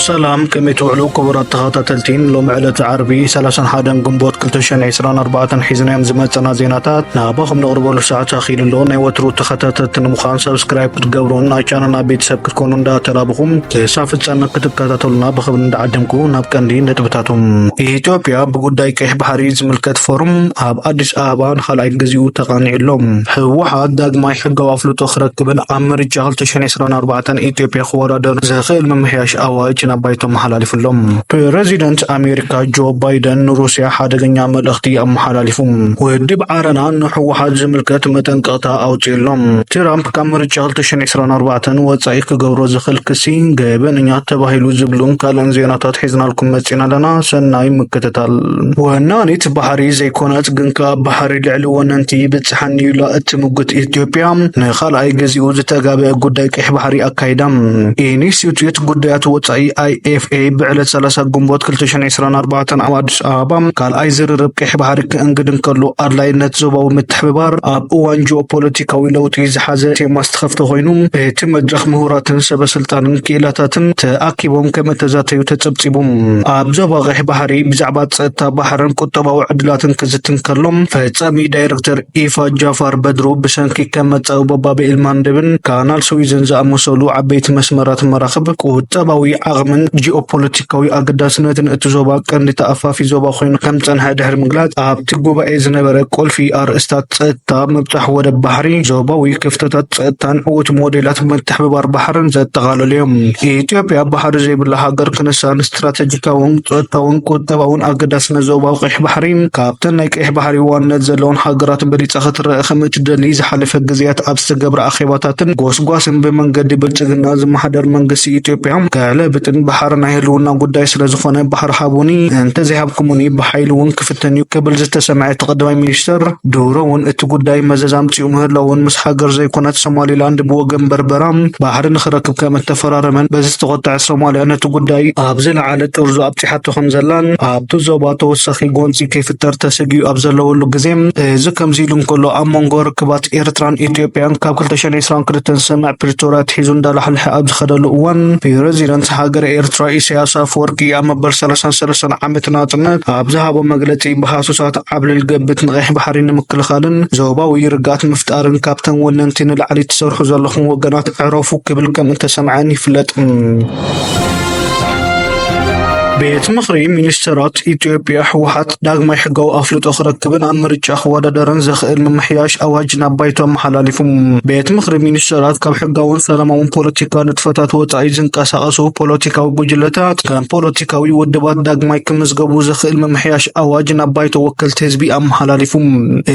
ሰላም፣ ከመይ ትውዕሉ ክቡራት ተኸታተልቲ? ሎሚ ዕለት ዓርቢ ሰላሳን ሓደን ግንቦት ክልተ ሽሕን ዕስራን ኣርባዕተን ሒዝናዮም ዝመጸና ዜናታት ናባኹም ነቕርበሉ ሰዓት ኣኺሉ ኣሎ። ናይ ወትሩ ተኸታተልቲ ንምዃን ሰብስክራይብ ክትገብሩን ናይ ቻናልና ቤተሰብ ክትኮኑ እንዳተላብኹም ክሳብ ፍጻመ ክትከታተሉና ብኽብሪ እንዳዓደምኩ ናብ ቀንዲ ነጥብታቶም። ኢትዮጵያ ብጉዳይ ቀይሕ ባሕሪ ዝምልከት ፎርም ኣብ ኣዲስ ኣበባ ንኻልኣይ ግዜኡ ተቓኒዑ ኣሎ። ህወሓት ዳግማይ ሕጋዊ ኣፍልጦ ክረክብን ኣብ ምርጫ ክልተ ሽሕን ዕስራን ኣርባዕተን ኢትዮጵያ ክወዳደር ዘኽእል ምምሕያሽ ኣዋጅ ናብ ባይቶ ኣመሓላሊፉ ኣሎ። ፕረዚደንት ኣሜሪካ ጆ ባይደን ንሩስያ ሓደገኛ መልእኽቲ ኣመሓላሊፉ። ውድብ ዓረና ንህወሓት ዝምልከት መጠንቀቕታ ኣውፂኡ ኣሎ። ትራምፕ ካብ ምርጫ ክልተ ሽሕን ዕስራን ኣርባዕተን ወፃኢ ክገብሮ ዝኽእል ክሲ ገበነኛ ተባሂሉ ዝብሉን ካልእን ዜናታት ሒዝናልኩም መፂና ኣለና። ሰናይ ምክትታል። ወናኒት ባሕሪ ዘይኮነት ግን ከኣ ባሕሪ ልዕሊ ወነንቲ ይብጽሓኒ ኢላ እትምጉት ኢትዮጵያ ንኻልኣይ ግዜኡ ዝተጋብአ ጉዳይ ቀይሕ ባሕሪ ኣካይዳ። ኢንስቲትዩት ጉዳያት ወጻኢ ኣይ ኤፍ ኤ ብዕለት ሰላሳ ግንቦት ክልተ ሽሕን ዕስራን ኣርባዕተን ኣብ ኣዲስ ኣበባ ካልኣይ ዝርርብ ቀይሕ ባሕሪ ክእንግድ እንከሎ ኣድላይነት ዞባዊ ምትሕብባር ኣብ እዋን ጂኦፖለቲካዊ ለውጢ ዝሓዘ ቴማ ዝተኸፍተ ኮይኑ፣ እቲ መድረኽ ምሁራትን ሰበ ስልጣንን ክኢላታትን ተኣኪቦም ከም እተዛተዩ ተጸብጺቡ። ኣብ ዞባ ቀይሕ ባሕሪ ብዛዕባ ጸጥታ ባሕርን ቁጠባዊ ዕድላትን ክዝቲ እንከሎ፣ ፈጻሚ ዳይረክተር ኢፋ ጃፋር በድሩ ብሰንኪ ከም መጻኢ ባብ ኤል ማንደብን ካናል ስዊዝን ዝኣመሰሉ ዓበይቲ መስመራት መራኽብ ቁጠባዊ ዓቕምን ጂኦፖለቲካዊ ኣገዳስነትን እቲ ዞባ ቀንዲ ተኣፋፊ ዞባ ኮይኑ ከም ጸንሐ ድሕሪ ምግላጽ፣ ኣብቲ ጉባኤ ዝነበረ ቁልፊ ኣርእስታት ጸጥታ፣ ምብጻሕ ወደብ ባሕሪ፣ ዞባዊ ክፍተታት ጸጥታን ዕዉት ሞዴላት ምትሕብባር ባሕርን ዘጠቓለሉ እዮም። ኢትዮጵያ ባሕሪ ዘይብላ ሃገር ክንሳን ስትራተጂካውን ጸጥታውን ቁጠባውን ኣገዳስነት ዞባዊ ቀይሕ ባሕሪ ካብተን ናይ ቀይሕ ባሕሪ ዋንነት ዘለውን ሃገራት በሊጻ ክትረአ ከም እትደሊ ዝሓለፈ ግዜያት ኣብ ዝተገብረ ኣኼባታትን ጎስጓስን ብመንገዲ ብልጽግና ዝመሓደር መንግስቲ ኢትዮጵያ ክዕለብጥን ባሕሪ ናይ ህልውና ጉዳይ ስለ ዝኾነ ባሕሪ ሃቡኒ፣ እንተዘይሃብኩሙኒ ብሓይሊ እውን ክፍተን እዩ ክብል ዝተሰምዐ እቲ ቀዳማይ ሚኒስተር፣ ድሮ እውን እቲ ጉዳይ መዘዝ ኣምጺኡ ምህላውን ምስ ሃገር ዘይኮነት ሶማሊላንድ ብወገን በርበራ ባሕሪ ንኽረክብ ከም እተፈራረመን በዚ ዝተቖጥዐት ሶማልያ ነቲ ጉዳይ ኣብ ዝለዓለ ጥርዙ ኣብጺሓቶ ከም ዘላን ኣብቲ ዞባ ተወሳኺ ጎንጺ ከይፍጠር ተሰጊኡ ኣብ ዘለወሉ ግዜ፣ እዚ ከምዚ ኢሉ እንከሎ ኣብ መንጎ ርክባት ኤርትራን ኢትዮጵያን ካብ ክልተ ሽሕን ዕስራን ክልተን ስምምዕ ፕሪቶርያ ኣትሒዙ እንዳላሕለሐ ኣብ ዝኸደሉ እዋን ፕረዚደንት ሃገረ ኤርትራ ኢሳያስ ኣፈወርቂ ኣብ መበል ሰላሳን ሰለስተን ዓመት ናጽነት ኣብ ዝሃቦ መግለጺ ብሃሱሳት ዓብለል ገብት ንቀይሕ ባሕሪ ንምክልኻልን ዞባዊ ርግኣት ምፍጣርን ካብተን ወነንቲ ንላዕሊ ትሰርሑ ዘለኹም ወገናት ዕረፉ ክብል ከም እተሰምዐን ይፍለጥ። ቤት ምኽሪ ሚኒስተራት ኢትዮጵያ ህወሓት ዳግማይ ሕጋዊ ኣፍልጦ ክረክብን ኣብ ምርጫ ክወዳደርን ዘኽእል ምምሕያሽ ኣዋጅ ናብ ባይቶ ኣመሓላሊፉ። ቤት ምኽሪ ሚኒስተራት ካብ ሕጋውን ሰላማውን ፖለቲካ ንጥፈታት ወጻኢ ዝንቀሳቐሱ ፖለቲካዊ ጉጅለታት ከም ፖለቲካዊ ውድባት ዳግማይ ክምዝገቡ ዘኽእል ምምሕያሽ ኣዋጅ ናብ ባይቶ ወከልቲ ህዝቢ ኣመሓላሊፉ።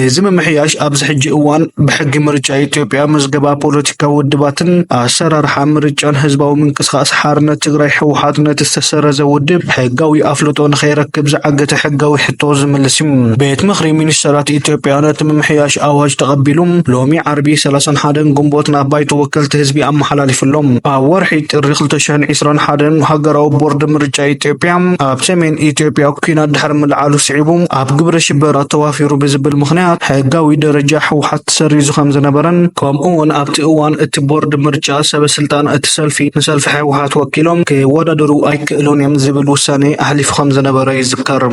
እዚ ምምሕያሽ ኣብዚ ሕጂ እዋን ብሕጊ ምርጫ ኢትዮጵያ ምዝገባ ፖለቲካዊ ውድባትን ኣሰራርሓ ምርጫን ህዝባዊ ምንቅስቃስ ሓርነት ትግራይ ህወሓት ነቲ ዝተሰረዘ ውድብ ሕጋዊ ኣፍልጦ ንኸይረክብ ዝዓገተ ሕጋዊ ሕቶ ዝምልስ እዩ። ቤት ምኽሪ ሚኒስተራት ኢትዮጵያ ነቲ ምምሕያሽ ኣዋጅ ተቐቢሉ ሎሚ ዓርቢ ሰላሳን ሓደን ግንቦት ናብ ባይቶ ወከልቲ ህዝቢ ኣመሓላሊፉ ኣሎ። ኣብ ወርሒ ጥሪ ክልተ ሽሕን ዕስራን ሓደን ሃገራዊ ቦርድ ምርጫ ኢትዮጵያ ኣብ ሰሜን ኢትዮጵያ ኲናት ድሕሪ ምልዓሉ ስዒቡ ኣብ ግብረ ሽበራ ተዋፊሩ ብዝብል ምኽንያት ሕጋዊ ደረጃ ህወሓት ተሰሪዙ ከም ዝነበረን ከምኡ እውን ኣብቲ እዋን እቲ ቦርድ ምርጫ ሰበ ስልጣን እቲ ሰልፊ ንሰልፊ ህወሓት ወኪሎም ክወዳደሩ ኣይክእሉን እዮም ዝብል ውሳኔ ኣሕሊፉ ከም ዝነበረ ይዝከር።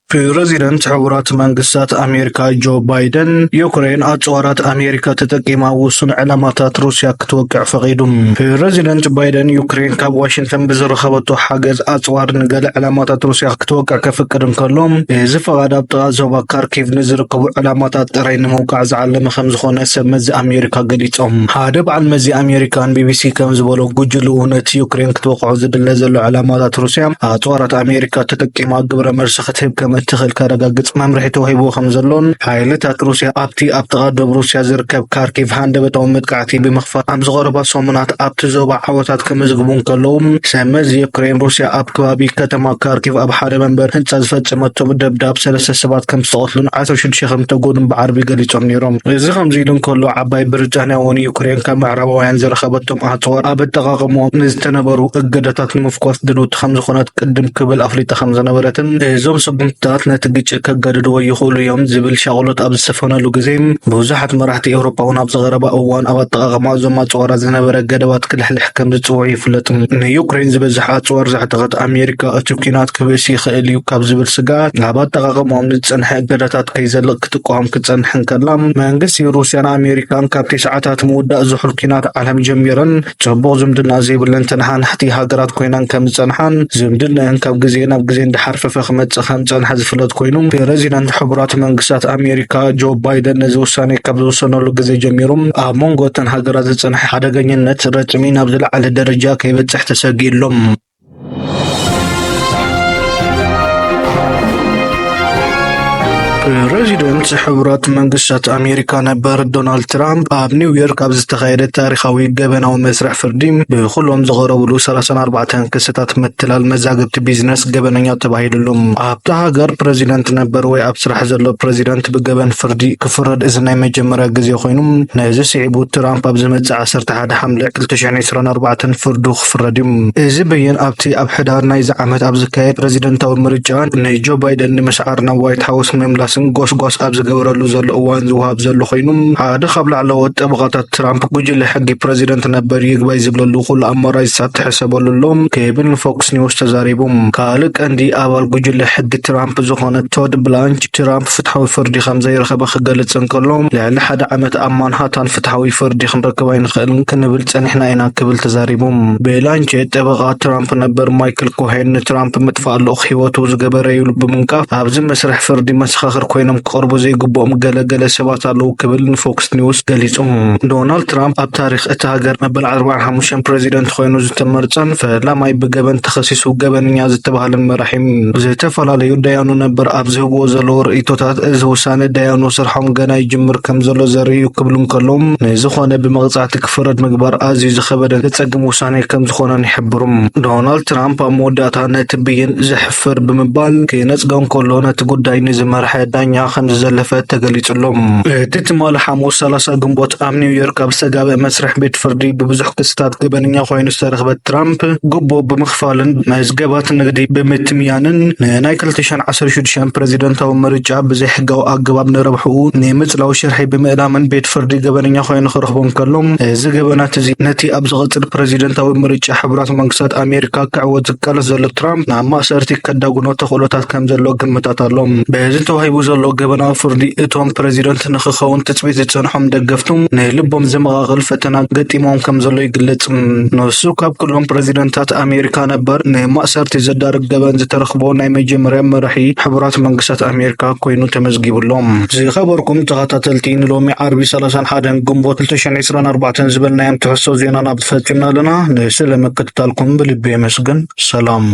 ፕረዚደንት ሕቡራት መንግስታት ኣሜሪካ ጆ ባይደን፣ ዩክሬን ኣጽዋራት ኣሜሪካ ተጠቂማ ውሱን ዕላማታት ሩስያ ክትወቅዕ ፈቒዱ። ፕረዚደንት ባይደን፣ ዩክሬን ካብ ዋሽንግተን ብዝረኸበቶ ሓገዝ ኣጽዋር ንገለ ዕላማታት ሩስያ ክትወቅዕ ከፍቅድ እንከሎ፣ እዚ ፈቓድ ኣብ ጥቓ ዞባ ካርኪቭ ንዝርከቡ ዕላማታት ጥራይ ንምውቃዕ ዝዓለመ ከም ዝኾነ ሰብ መዚ ኣሜሪካ ገሊጾም። ሓደ በዓል መዚ ኣሜሪካ ንቢቢሲ ከም ዝበሎ፣ ጉጅልኡ ነቲ ዩክሬን ክትወቅዖ ዝድለ ዘሎ ዕላማታት ሩስያ ኣጽዋራት ኣሜሪካ ተጠቂማ ግብረ መልሲ ክትህብ ከም እትኽእል ከረጋግጽ መምርሒ ተዋሂብዎ ከም ዘሎን፣ ሓይልታት ሩስያ ኣብቲ ኣብ ጥቓ ዶብ ሩስያ ዝርከብ ካርኪቭ ሃንደበታዊ መጥቃዕቲ ብምኽፋት ኣብ ዝቐረባ ሰሙናት ኣብቲ ዞባ ዓወታት ክምዝግቡ እንከለዉ፣ ሰብ መዚ ዩክሬን ሩስያ ኣብ ከባቢ ከተማ ካርኪቭ ኣብ ሓደ መንበሪ ህንጻ ዝፈጸመቶ ደብዳብ ሰለስተ ሰባት ከም ዝተቐትሉን ዓሰርተ ሽዱሽተ ከም ዝተጎዱን ብዓርቢ ገሊጾም ነይሮም። እዚ ከምዚ ኢሉ እንከሎ፣ ዓባይ ብሪጣንያ እውን ዩክሬን ካብ ምዕራባውያን ዝረኸበቶም ኣጽዋር ኣብ ኣጠቓቕምኦም ንዝተነበሩ እገዳታት ንምፍኳስ ድልውቲ ከም ዝኾነት ቅድም ክብል ኣፍሊጣ ከም ዝነበረትን እዞም ስጉምትታት ኣት ነቲ ግጭት ከገድድዎ ይኽእሉ እዮም ዝብል ሻቕሎት ኣብ ዝሰፈነሉ ግዜ፣ ብዙሓት መራሕቲ ኤውሮጳ እውን ኣብዚ ቀረባ እዋን ኣብ ኣጠቓቕማ እዞም ኣጽዋራት ዝነበረ ገደባት ክልሕልሕ ከም ዝጽውዑ ይፍለጥ። ንዩክሬን ዝበዝሕ ኣጽዋር ዘዕጠቐት ኣሜሪካ፣ እቲ ኲናት ክብእስ ይኽእል እዩ ካብ ዝብል ስግኣት፣ ኣብ ኣጠቓቕማኦም ዝጸንሐ እገዳታት ከይዘልቕ ክትቃወም ክትጸንሕ እንከላ፣ መንግስቲ ሩስያን ኣሜሪካን ካብቲ ሰዓታት ምውዳእ ዝሑል ኲናት ዓለም ጀሚረን ጽቡቕ ዝምድና ዘይብለን ተነሓናሕቲ ሃገራት ኮይነን ከም ዝጸንሓን፣ ዝምድናአን ካብ ግዜ ናብ ግዜ እንዳሓርፈፈ ክመጽእ ከም ዝጸንሐ ዝፍለጥ ኮይኑ፣ ፕረዚደንት ሕቡራት መንግስታት ኣሜሪካ ጆ ባይደን ነዚ ውሳኔ ካብ ዝወሰነሉ ግዜ ጀሚሩ፣ ኣብ መንጎ እተን ሃገራት ዝጸንሐ ሓደገኝነት ረጽሚ ናብ ዝለዓለ ደረጃ ከይበጽሕ ተሰጊኡ ኣሎ። ፕረዚደንት ሕቡራት መንግስታት ኣሜሪካ ነበር ዶናልድ ትራምፕ ኣብ ኒውዮርክ ኣብ ዝተኻየደ ታሪኻዊ ገበናዊ መስርሕ ፍርዲ ብኩሎም ዝቐረብሉ ሰላሳን ኣርባዕተን ክስታት ምትላል መዛግብቲ ቢዝነስ ገበነኛ ተባሂሉሉ። ኣብታ ሃገር ፕረዚደንት ነበር ወይ ኣብ ስራሕ ዘሎ ፕረዚደንት ብገበን ፍርዲ ክፍረድ እዚ ናይ መጀመርያ ግዜ ኮይኑ፣ ነዚ ስዒቡ ትራምፕ ኣብ ዝመጽእ ዓሰርተ ሓደ ሓምለ ክልተ ሽሕን ዕስራን ኣርባዕተን ፍርዱ ክፍረድ እዩ። እዚ ብይን ኣብቲ ኣብ ሕዳር ናይዚ ዓመት ኣብ ዝካየድ ፕረዚደንታዊ ምርጫ ንጆ ባይደን ንምስዓር ናብ ዋይት ሃውስ ምምላስን ጎስጓስ ኣብ ዝገብረሉ ዘሎ እዋን ዝወሃብ ዘሎ ኮይኑ፣ ሓደ ካብ ላዕለዎት ጠበቓታት ትራምፕ፣ ጉጅለ ሕጊ ፕረዚደንት ነበር ይግባይ ዝብለሉ ኩሉ ኣማራጺታት ትሕሰበሉ ኣሎ ክብል ንፎክስ ኒውስ ተዛሪቡ። ካልእ ቀንዲ ኣባል ጉጅለ ሕጊ ትራምፕ ዝኾነ ቶድ ብላንች፣ ትራምፕ ፍትሓዊ ፍርዲ ከም ዘይረኸበ ክገልጽ እንከሎ፣ ልዕሊ ሓደ ዓመት ኣብ ማንሃታን ፍትሓዊ ፍርዲ ክንረክብ ኣይንኽእልን ክንብል ጸኒሕና ኢና ክብል ተዛሪቡ። ብላንች፣ ጠበቓ ትራምፕ ነበር ማይክል ኮሄን ንትራምፕ ምጥፋእ ልኡኽ ህይወቱ ዝገበረ ኢሉ ብምንቃፍ፣ ኣብዚ መስርሕ ፍርዲ መሰኻኽር ኮይኖም ክቐርቡ ዘይግብኦም ገለ ገለ ሰባት ኣለዉ ክብል ንፎክስ ኒውስ ገሊጹ። ዶናልድ ትራምፕ ኣብ ታሪኽ እታ ሃገር መበል ኣርባዓን ሓሙሽተን ፕረዚደንት ኮይኑ ዝተመርጸን ፈላማይ ብገበን ተኸሲሱ ገበነኛ ዝተባህለን መራሒ እዩ። ዝተፈላለዩ ዳያኑ ነበር ኣብ ዝህብዎ ዘለዉ ርእይቶታት፣ እዚ ውሳነ ዳያኑ ስርሖም ገና ይጅምር ከም ዘሎ ዘርኢ እዩ ክብሉ እንከለዉ፣ ንዝኾነ ብመቕጻዕቲ ክፍረድ ምግባር ኣዝዩ ዝኸበደን ዘጸግም ውሳነ ከም ዝኾነን ይሕብሩ። ዶናልድ ትራምፕ ኣብ መወዳእታ ነቲ ብይን ዘሕፍር ብምባል ክነጽጎ እንከሎ፣ ነቲ ጉዳይ ንዝመርሐ ዳኛ ከም ዝዘለፈ ተገሊጹ ኣሎ። እቲ ትማሊ ሓሙስ ሰላሳ ግንቦት ኣብ ኒውዮርክ ኣብ ዝተጋብአ መስርሕ ቤት ፍርዲ ብብዙሕ ክስታት ገበነኛ ኮይኑ ዝተረኽበ ትራምፕ፣ ጉቦ ብምኽፋልን መዝገባት ንግዲ ብምትምያንን ንናይ ክልተ ሽሕን ዓሰርተ ሽዱሽተን ፕረዚደንታዊ ምርጫ ብዘይሕጋዊ ኣገባብ ንረብሕኡ ንምጽላው ሽርሒ ብምእላምን ቤት ፍርዲ ገበነኛ ኮይኑ ክረኽቦ እንከሎ፣ እዚ ገበናት እዚ ነቲ ኣብ ዝቐጽል ፕረዚደንታዊ ምርጫ ሕቡራት መንግስታት ኣሜሪካ ክዕወት ዝቃለስ ዘሎ ትራምፕ ናብ ማእሰርቲ ከዳጉኖ ተኽእሎታት ከም ዘሎ ግምታት ኣሎ። በዚ ተዋሂቡ ዘሎ ገበናዊ ፍርዲ እቶም ፕረዚደንት ንኽኸውን ትጽቢት ዝጸንሖም ደገፍቱ ንልቦም ዘመቓቕል ፈተና ገጢሞም ከም ዘሎ ይግለጽ። ንሱ ካብ ኩሎም ፕረዚደንታት ኣሜሪካ ነበር ንማእሰርቲ ዘዳርግ ገበን ዝተረኽቦ ናይ መጀመርያ መራሒ ሕቡራት መንግስታት ኣሜሪካ ኮይኑ ተመዝጊቡ ኣሎ። ዝኸበርኩም ተኸታተልቲ፣ ንሎሚ ዓርቢ ሰላሳን ሓደን ግንቦት ክልተ ሽሕን ዕስራን ኣርባዕተን ዝበልናዮም ትሕዝቶ ዜና ናብ ፈጺምና ኣለና። ንስለ ምክትታልኩም ብልቢ የመስግን። ሰላም።